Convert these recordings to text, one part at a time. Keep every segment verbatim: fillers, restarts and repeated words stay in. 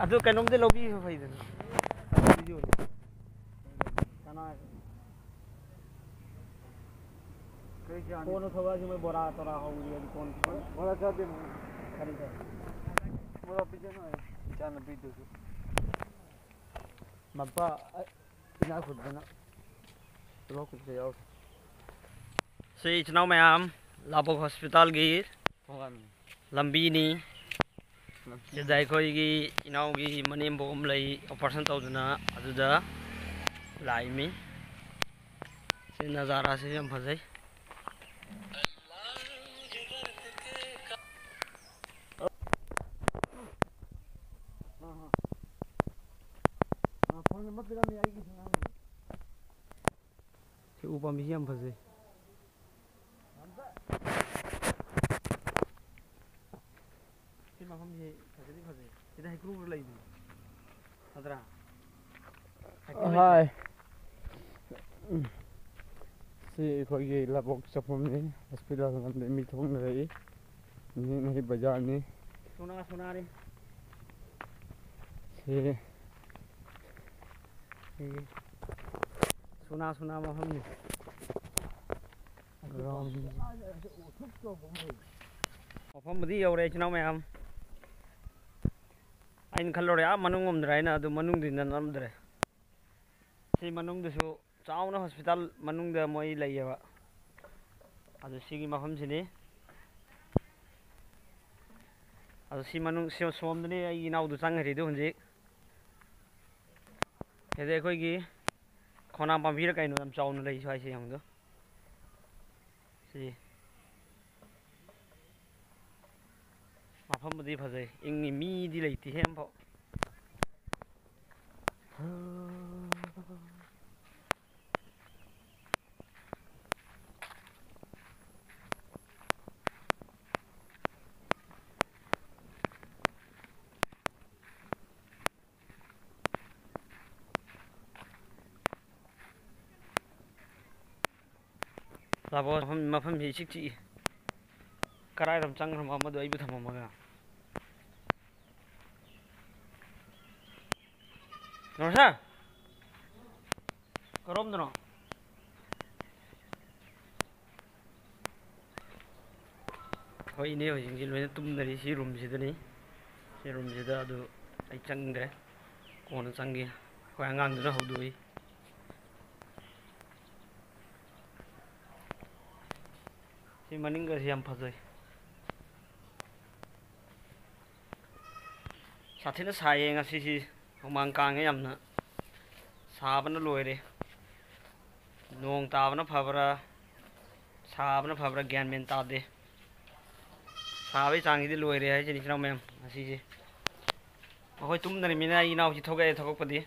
ꯑꯗꯨ ꯀꯩꯅꯣꯝꯗꯤ ꯂꯧꯕꯤꯕ ꯐꯩꯗꯅ꯫ ꯀꯅꯥ? ꯀꯣꯟꯅ ꯊꯣꯛꯂꯛꯑꯁꯤ, ꯃꯣꯏ ꯕꯣꯔꯥ ꯇꯣꯔꯥ ꯍꯧꯔꯤ, ꯑꯗꯨ ꯀꯣꯟꯅ ꯊꯣꯛꯂꯛꯑꯁꯤ꯫ ꯕꯣꯔꯥ ꯆꯥꯗꯦ꯫ ꯀꯔꯤ ꯆꯥꯏ? ꯕꯣꯔꯥ ꯄꯤꯖꯅ ꯏꯆꯥꯅꯨꯄꯤꯗꯨꯁꯨ꯫ ꯃꯄꯥ, ꯑ, ꯏꯅꯥꯛ ꯈꯨꯟꯕꯅ ꯂꯣꯛ ꯈꯨꯕꯗ ꯌꯥꯎꯔꯦ꯫ ꯁꯤ ꯏꯆꯤꯟ ꯏꯅꯥꯎ ꯃꯌꯥꯝ, ꯂꯥꯕꯣꯛ ꯍꯣꯁꯄꯤꯇꯥꯜꯒꯤ ꯊꯣꯡꯒꯥꯟ꯫ ꯂꯝꯕꯤꯅꯤ꯫ ꯂꯝꯕꯤ꯫ ꯁꯤꯗ ꯑꯩꯈꯣꯏꯒꯤ ꯏꯅꯥꯎꯒꯤ ꯃꯅꯦꯝꯕꯣꯛ ꯑꯃ ꯂꯩ, ꯑꯣꯄꯔꯦꯁꯟ ꯇꯧꯗꯅ ꯑꯗꯨꯗ ꯂꯥꯛꯏꯃꯤ꯫ ꯁꯤ ꯅꯖꯥꯔꯥꯁꯤ ꯌꯥꯝ ꯐꯖꯩ꯫ ꯐꯣꯟ ꯅꯝꯕꯔ ꯄꯤꯔꯝꯃꯤ ꯑꯩꯒꯤꯁꯨ ꯅꯪꯒꯤ꯫ ꯁꯤ ꯎ ꯄꯥꯝꯕꯤꯁꯤ ꯌꯥꯝ ꯐꯖꯩ꯫ ꯁꯤ ꯃꯐꯝꯁꯤ ꯐꯖꯗꯤ ꯐꯖꯩ꯫ ꯁꯤꯗ ꯍꯩꯀ꯭ꯔꯨ ꯂꯩꯕꯅꯤ꯫ ꯅꯠꯇ꯭ꯔꯥ? ꯍꯩꯀ꯭ꯔꯨ ꯂꯩꯇ꯭ꯔꯣ? ꯍꯥꯏ꯫ ꯁꯤ ꯑꯩꯈꯣꯏꯒꯤ ꯂꯕꯨꯛ ꯆꯪꯐꯝꯅꯤ꯫ ꯍꯣꯁꯄꯤꯇꯥꯜ ꯂꯝꯗ ꯃꯤ ꯊꯣꯛꯅꯔꯛꯏ꯫ ꯅꯛꯅꯔꯤ ꯕꯖꯥꯔꯅꯤ꯫ ꯁꯣꯅꯥ, ꯁꯣꯅꯥꯅꯤ꯫ ꯁꯤ ꯁꯤ ꯁꯣꯅꯥ, ꯁꯣꯅꯥ ꯃꯐꯝꯅꯤ꯫ ꯒ꯭ꯔꯥꯎꯟ꯫ ꯃꯐꯝꯕꯨꯗꯤ ꯌꯧꯔꯦ, ꯏꯆꯤꯟ ꯏꯅꯥꯎ ꯃꯌꯥꯝ꯫ ꯑꯩꯅ ꯈꯜꯂꯨꯔꯦ, ꯑꯥ ꯃꯅꯨꯡ ꯉꯝꯗ꯭ꯔꯥ ꯍꯥꯏꯅ, ꯑꯗꯨ ꯃꯅꯨꯡꯗꯤ ꯅꯠꯂꯝꯗ꯭ꯔꯦ꯫ ꯁꯤ ꯃꯅꯨꯡꯗꯁꯨ ꯆꯥꯎꯅ ꯍꯣꯁꯄꯤꯇꯥꯜ ꯃꯅꯨꯡꯗ ꯃꯣꯏ ꯂꯩꯌꯦꯕ꯫ ꯑꯗꯨ ꯁꯤꯒꯤ ꯃꯐꯝꯁꯤꯅꯤ꯫ ꯑꯗꯨ ꯁꯤ ꯃꯅꯨꯡ, ꯁꯤ ꯁꯣꯝꯗꯅꯤ ꯑꯩꯒꯤ ꯏꯅꯥꯎꯗꯨ ꯆꯪꯈ꯭ꯔꯤꯗꯨ ꯍꯧꯖꯤꯛ꯫ ꯁꯤꯗ ꯑꯩꯈꯣꯏꯒꯤ ꯈꯣꯡꯅꯥꯡ ꯄꯥꯝꯕꯤꯔ ꯀꯩꯅꯣ ꯌꯥꯝ ꯆꯥꯎꯅ ꯂꯩ ꯁ꯭ꯋꯥꯏꯁꯦ ꯌꯦꯡꯉꯨꯗꯣ꯫ ꯁꯤ ꯃꯐꯝꯕꯨꯗꯤ ꯐꯖꯩ, ꯏꯪꯉꯤ, ꯃꯤꯗꯤ ꯂꯩꯇꯦꯍꯦ ꯑꯝꯐꯥꯎ꯫ ꯂꯥꯛꯑꯣ, ꯃꯐꯝ, ꯃꯐꯝꯁꯤ ꯏꯆꯤꯛ ꯆꯤꯛꯏ꯫ ꯀꯔꯥꯏꯔꯣꯝ ꯆꯪꯈ꯭ꯔꯃꯣ ꯑꯃꯗꯣ ꯑꯩꯕꯨ ꯊꯝꯃꯝꯃꯒ꯫ ꯅꯣꯔꯁꯥ, ꯀꯔꯣꯝꯗꯅꯣ? ꯑꯩꯈꯣꯏ ꯏꯅꯦ ꯍꯣꯏꯁꯤꯡꯁꯤ ꯂꯣꯏꯅ ꯇꯨꯝꯅꯔꯤ ꯁꯤ ꯔꯨꯝꯁꯤꯗꯅꯤ꯫ ꯁꯤ ꯔꯨꯝꯁꯤꯗ ꯑꯗꯨ ꯑꯩ ꯆꯪꯗ꯭ꯔꯦ, ꯀꯣꯟꯅ ꯆꯪꯒꯦ꯫ ꯑꯩꯈꯣꯏ ꯑꯉꯥꯡꯗꯨꯅ ꯍꯧꯗꯣꯛꯏ꯫ ꯁꯤ ꯃꯅꯤꯡꯒꯁꯤ ꯌꯥꯝ ꯐꯖꯩ꯫ ꯁꯥꯊꯤꯅ ꯁꯥꯏꯌꯦ ꯉꯁꯤꯁꯤ, ꯍꯨꯃꯥꯡ ꯀꯥꯡꯉꯦ ꯌꯥꯝꯅ꯫ ꯁꯥꯕꯅ ꯂꯣꯏꯔꯦ꯫ ꯅꯣꯡ ꯇꯥꯕꯅ ꯐꯕ꯭ꯔꯥ, ꯁꯥꯕꯅ ꯐꯕ꯭ꯔꯥ, ꯒ꯭ꯌꯥꯟ ꯃꯦꯟ ꯇꯥꯗꯦ꯫ ꯁꯥꯕꯒꯤ ꯆꯥꯡꯁꯤꯗꯤ ꯂꯣꯏꯔꯦ ꯍꯥꯏꯁꯤꯅꯤ, ꯏꯆꯤꯟ ꯏꯅꯥꯎ ꯃꯌꯥꯝ꯫ ꯉꯁꯤꯁꯦ ꯃꯈꯣꯏ ꯇꯨꯝꯗ꯭ꯔꯤꯕꯅꯤꯅ ꯑꯩ ꯏꯅꯥꯎꯁꯤ ꯊꯣꯛꯂꯛꯑꯦ꯫ ꯊꯣꯛꯂꯛꯄꯗꯤ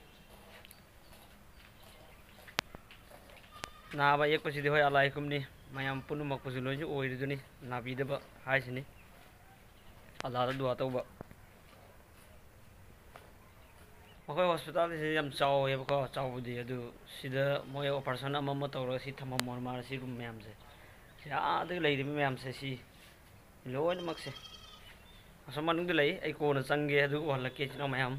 ꯅꯥꯕ ꯌꯦꯛꯄꯁꯤꯗꯤ ꯍꯣꯏ ꯑꯂꯥꯏ ꯈꯨꯔꯨꯝꯅꯤ, ꯃꯌꯥꯝ ꯄꯨꯝꯅꯃꯛꯄꯨꯁꯨ ꯂꯣꯏꯅꯁꯨ ꯑꯣꯏꯔꯤꯗꯨꯅꯤ, ꯅꯥꯕꯤꯗꯕ ꯍꯥꯏꯁꯤꯅꯤ꯫ ꯑꯜꯂꯥꯗ ꯗꯨꯋꯥ ꯇꯧꯕ꯫ ꯃꯈꯣꯏ ꯍꯣꯁꯄꯤꯇꯥꯜꯁꯤ ꯌꯥꯝ ꯆꯥꯎꯋꯦꯕꯀꯣ, ꯆꯥꯎꯕꯗꯤ꯫ ꯑꯗꯨ ꯁꯤꯗ ꯃꯣꯏ ꯑꯣꯄꯔꯦꯁꯟ ꯑꯃ ꯑꯃ ꯇꯧꯔꯒ ꯁꯤ ꯊꯝꯃꯝꯃꯣ ꯃꯥꯜꯂꯦ, ꯁꯤ ꯔꯨꯝ ꯃꯌꯥꯝꯁꯦ꯫ ꯁꯤ ꯑꯥꯗꯒꯤ ꯂꯩꯔꯤꯕ ꯃꯌꯥꯝꯁꯦ ꯁꯤ ꯂꯣꯏꯅꯃꯛꯁꯦ꯫ ꯑꯁꯣꯝ ꯃꯅꯨꯡꯗ ꯂꯩ, ꯑꯩ ꯀꯣꯟꯅ ꯆꯪꯒꯦ, ꯑꯗꯨꯒ ꯎꯍꯜꯂꯛꯀꯦ, ꯏꯆꯤꯟ ꯏꯅꯥꯎ ꯃꯌꯥꯝ꯫